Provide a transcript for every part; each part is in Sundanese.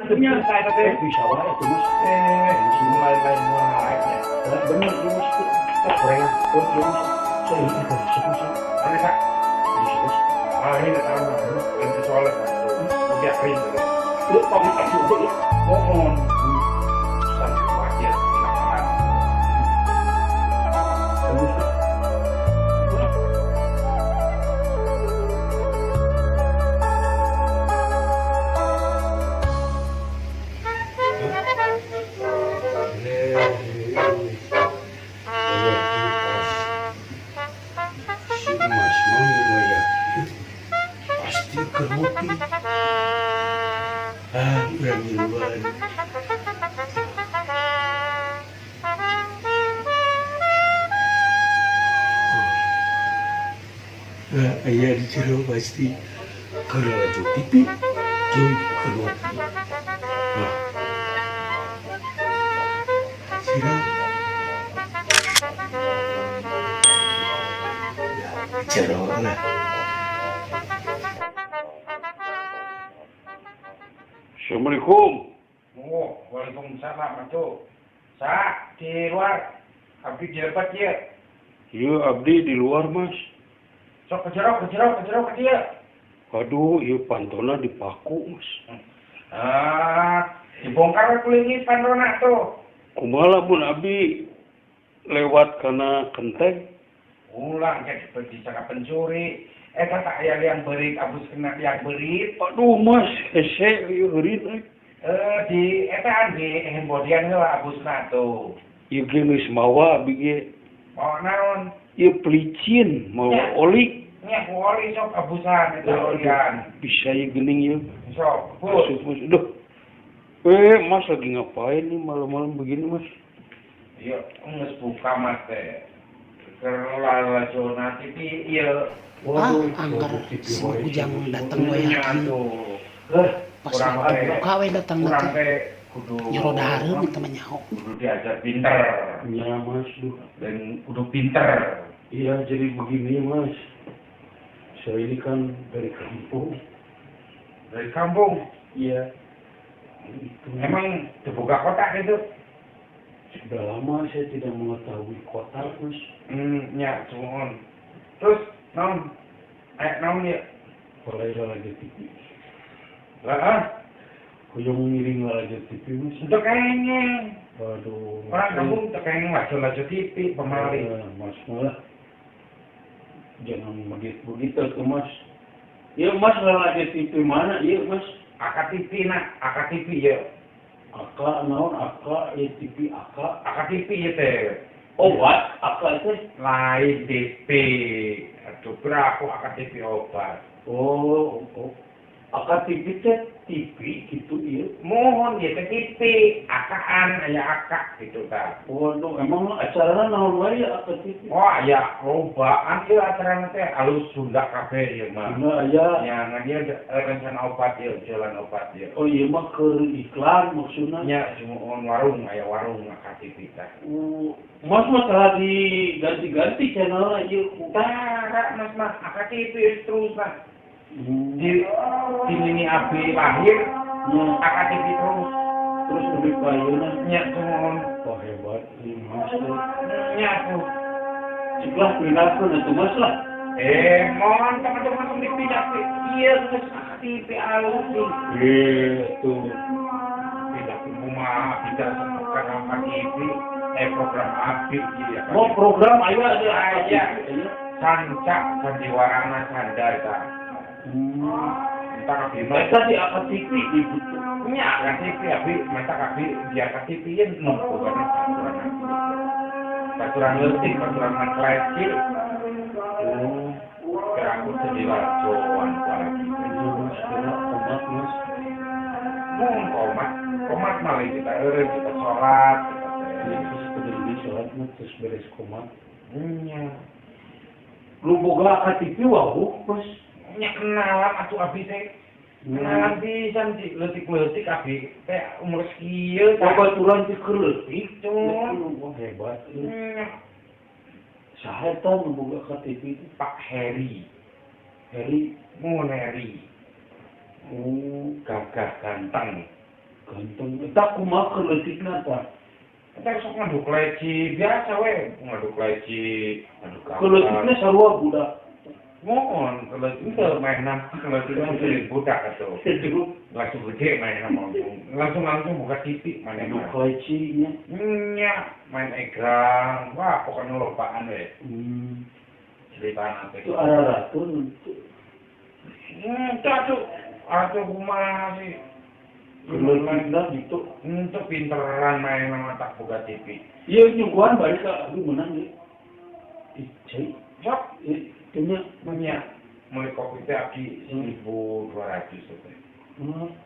Nya eta teh Bisa wae atuh Mas. Lain-lain wae nya. Bener ieu Mas. Kurang Oh, iya Mas. Saya ini kan resep Mas. Ane tak. Bisa Mas. Ah, ini tahu ini soalnya. Udah kering. Lu pamit atuh deui. Mohon. Sampai makanan. Bagus. Si Mas mau ya. Pasti keur ngopi. Ah, urang ngiluan. Nah, aya di jero pasti keur lalajo TV jeung keur ngopi. Nah. Sira. Jero lah. Assalamualaikum. Oh, waalaikumsalam atuh. Sa di luar. Abdi di lepat ieu. Ieu abdi di luar, Mas. Sok ke jero, ke jero, ke jero ke dieu. Aduh, ieu pantona dipaku, Mas. Ah, dibongkar we kulingi pantona tuh. Kumaha lamun abdi lewat kana kenteng? Ulah jadi disangka pencuri. Eta tak aya liang beurit, abus kena liang beurit. Aduh, Mas, hese ieu heurit euy. Di etaan di hembodian heula abusna tuh. Ieu ge geus mawa abdi ge. Mawa naon? Ieu pelicin, mawa oli. Nya ku oli sok abusan eta olian. Bisa ieu geuning ieu. Sok, pus. Duh. Mas lagi ngapain nih malam-malam begini, Mas? Iya, geus buka Mas teh. Keur lalajona TV ieu. Ah, anggar si Ujang datang we yakin. Pas buka we datang teh. Nyero dahareun eta mah nyaho. Kudu diajar pinter. Iya, Mas, duh. Dan kudu pinter. Iya, jadi begini, Mas. Saya ini kan dari kampung. Dari kampung? Iya. Itu. Emang dibuka kota gitu? Sudah lama saya tidak mengetahui kota, Mas. Ya, cuman. Terus, naon? Naon ya? Boleh lagi TV. Lah, ah? Hoyong ngiring lalajo TV, Mas. Untuk kayaknya. Waduh. Orang kampung untuk kayaknya lalajo TV, pemali. Mas malah. Jangan begitu tuh, Mas. Ya, Mas lalajo TV mana? Iya, Mas. AKTV, nak. AKTV, ya. AK, naon? AK, ya TV AK. AKTV, ya, teh. Oh, what? AK itu? Lain TV. Aduh, berapa AKTV obat? Oh, oh. AKTV teh TV gitu, iya. Mohon, ya teh TV. Akaan, aya AK gitu, ta. Waduh, emang acaranya naon wae ya AKTV? Wah, ya, lobaan ieu acarana teh alus Sunda kabeh ieu mah. Sunda aya. Nya, ngan ieu rencana obat ieu, jalan obat ieu. Oh, ieu mah keur iklan maksudna. Nya, sumuhun warung, aya warung AKTV teh. Mas mah telah diganti-ganti channelna ieu. Tara, Mas mah AKTV terus mah. Di ini abdi lahir, AKTV terus. Terus lebih payuna. Nya, sumuhun. Wah, hebat ini Mas. Nya tuh. Ciplah pindahkeun atuh Mas lah. Mohon teman-teman dipindah. Iya, terus AKTV alus nih. Iya, tuh. Pindah ke rumah, pindah ke AKTV, program abdi gitu ya. Oh, program ayo ada aya. Sanca sandiwarana sanda eta. Entah abdi mah. Eta di AKTV gitu. Nya AKTV abdi, mata abdi di AKTV ye nempo kana baturan. Baturan leutik, baturan makleci. Oh, kira aku jadi lajoan lagi. Iya, Mas, kira komat, Mas. Mun komat, komat malah kita eureun, kita sholat, kita teh. Iya, terus peduli sholat mah terus beres komat. Nya. Lu boga AKTV wau, Mas. Nya kenalan atuh abdi teh. Kenalan pisan di leutik-leutik abdi teh umur sakieu. Babaturan ti keur leutik. Cun. Wah, hebat. Nya. Saha eta nu boga AKTV itu? Pak Heri. Heri. Mun Heri. Oh, gagah ganteng. Ganteng. Eta kumaha keur leutikna tah? Eta sok ngaduk leci biasa we, ngaduk leci, ngaduk apa. Keur leutikna sarua budak. Mohon kalau itu mainan kalau itu masih budak atau langsung gede mainan langsung langsung buka TV main ngaduk leci nya. Nya main egrang, wah pokoknya lopaan we. Cerita nanti. Itu arah ratun. Itu atuh kumaha sih. Pinter gitu. Itu pinteran main sama tak buka TV. Iya nyuguhan balik ke aku menang ya. Ih, sok. Nya punya mulai kopi teh abdi 1.200 teh.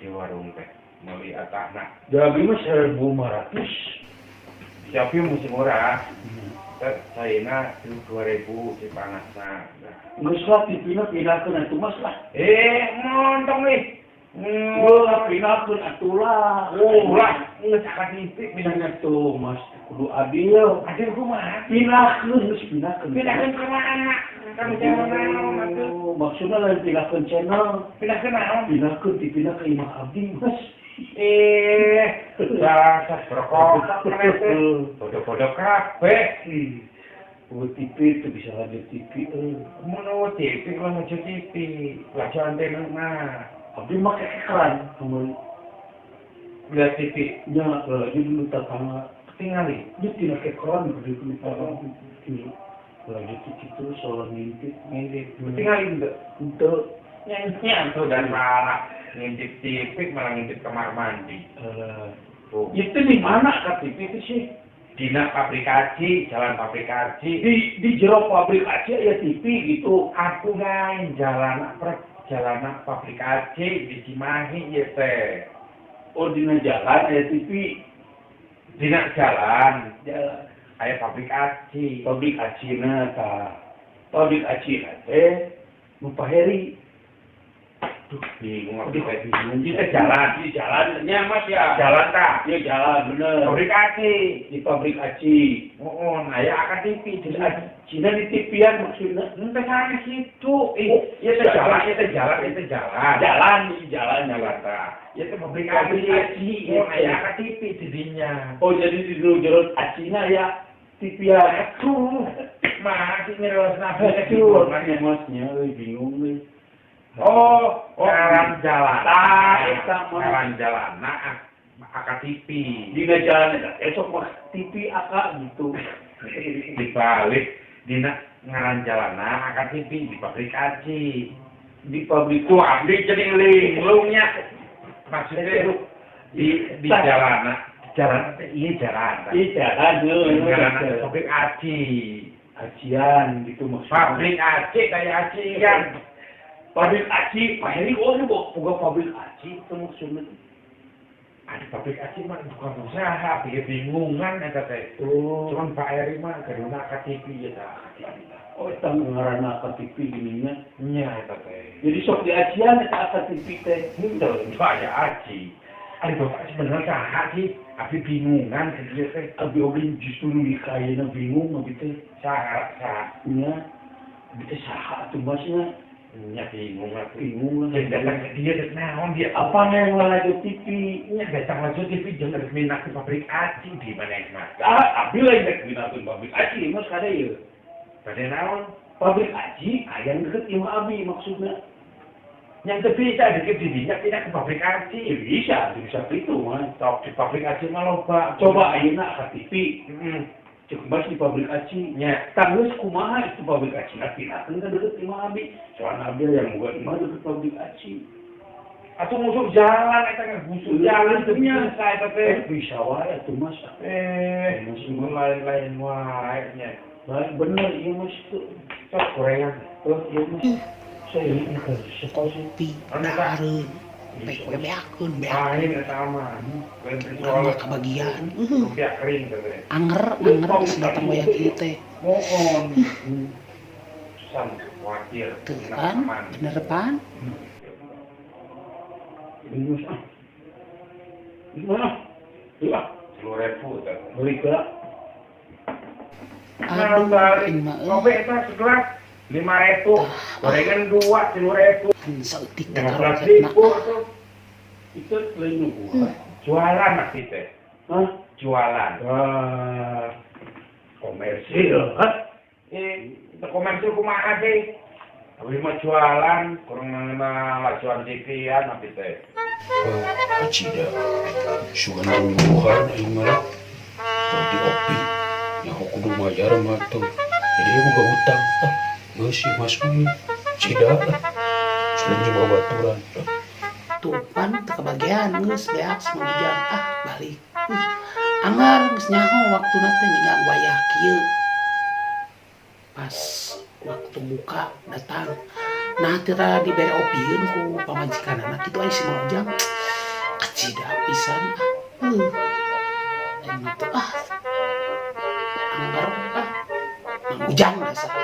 Di warung teh meuli atahna. Jadi mah 1.500. Siapa musim murah. Teh saena 2.000 di panasna. Geus lah TV-na pindahkeun atuh Mas lah. Montong nih. Ulah pindahkeun atuh lah. Ulah geus ka TV pindahna tuh Mas kudu adil. Adil kumaha? Pindahkeun geus pindahkeun. Pindahkeun ka mana? Kan channel naon atuh? Maksudna lain pindahkeun channel. Pindahkeun naon? Pindahkeun dipindah ka imah abdi Mas. Dasar berkotak teh. Bodoh-bodoh kabeh. Oh, TV itu bisa lanjut TV. Mun TV kalau lanjut TV, lanjut antena mah. Abdi mah kekeran kamari. Lihat TV. Nya lagi dulu tetangga ketingali. Dia tidak kekeran gede gede. Lagi itu soal ngintip. Ketingali enggak? Enggak. Nyanyian tuh dan malah ngintip TV malah ngintip kamar mandi. Tuh. Itu di mana kak TV itu sih? Dina pabrik aci, jalan pabrik aci. Di jero pabrik aci ya TV gitu. Aku lain jalan pabrik aci di Cimahi ya teh. Oh dina jalan ya TV. Dina jalan. Jalan. Aya pabrik aci. Pabrik aci na ta. Pabrik aci teh nu Pak Heri. Duh, bingung aku teh. Kita jalan, di jalannya Mas ya. Jalan ta? Iya jalan bener. Pabrik aci, di pabrik aci. Oh, aya aka TV di Cina di TV-an maksudnya. Henteu sanes kitu. Ieu teh jalan, ieu teh jalan, ieu teh jalan. Jalan, di jalan jalan ta. Ieu teh pabrik aci. Oh, aya aka TV di dinya. Oh, jadi di jero acina ya TV-an. Aduh, masih nyerosna aduh, masnya euy bingung euy. Oh, ngaran jalan. Ngaran jalan. Nah, aka TV. Dina jalan eta esok mah TV aka gitu. Dibalik dina ngaran jalan aka TV di pabrik aci. Di pabrik tuh abdi jadi linglungnya. Maksudnya di jalan, jalan iya jalan. Iya jalan heuh. Jalan pabrik aci. Acian gitu maksudnya. Pabrik aci kayak aci kan. Pabrik aci, Pak Heri, oh ini buka pabrik aci itu maksudnya. Ada pabrik aci mah bukan usaha, bingungan eta teh. Oh. Cuman Pak Heri mah gaduna KTP ya tah, KTP. Oh, eta ngaranna KTP gininya. Nya eta teh. Jadi sok di acian eta KTP teh. Henteu, itu aya aci. Ari bapak sebenarnya saha sih? Abi bingungan ke dieu teh. Abi oge justru nu dikayeuna bingung abi teh. Saha, saha. Nya. Abi teh saha atuh masnya. Nya bingung aku. Bingung lah. Datang ke dia dek naon dia. Apa yang lanjut TV? Nya datang lanjut TV jeung rek minat ke pabrik aci di mana mah. Ah, abi lain rek minat ke pabrik aci mas kada ieu. Bade naon? Pabrik aci aya deket imah abi maksudna. Yang teu bisa deket di dinya pindah ke pabrik aci. Ya bisa, bisa kitu mah. Sok di pabrik aci mah loba. Coba ayeuna ka TV. Heeh. Cek mas di pabrik aci nya tanggeus kumaha itu pabrik aci pindahkeun ka deket imah abi soalna abi yang boga imah deket pabrik aci atuh musuh jalan eta ngegusur jalan teu bisa eta teh bisa wae atuh mas musuh lain-lain wae nya baik bener ieu mas teu sok gorengan oh ieu mas saya ini ka kopi dahareun pek we beakeun beakeun eta mah urang mah kabagian rupiah kering teh anger anger geus datang waya kieu teh mohon sam khawatir tuh kan bener pan ini ah gimana iya 10.000 teh beli geura aduh ini mah kopi eta segelas 5.000, gorengan 2, 10.000. Saeutik teh karoket 15.000 atuh. Itu lain gua. Jualan abdi teh. Hah? Jualan. Wah, komersil, hah? Eh, itu komersil kumaha sih? Abi mah jualan, kurang mah lajuan TV-an abdi teh. Wah, kacida. Sugan nyuruhan aing mah. Di opi. Nyaho kudu mayar mah tuh. Jadi boga hutang. Ah, geus sih mas mah. Cida lah. Selain juga baturan. Tuh pan teu kebagian, geus beak si Mang Ujang, ah, balik. Anggar geus nyaho waktuna teh ninggal wayah kieu. Pas waktu buka datang. Nah, tira dibere opieun ku pamajikanana kitu, ai si Mang Ujang kacida pisan ah. Aing mah teh ah. Anggar ah. Mang Ujang dasar.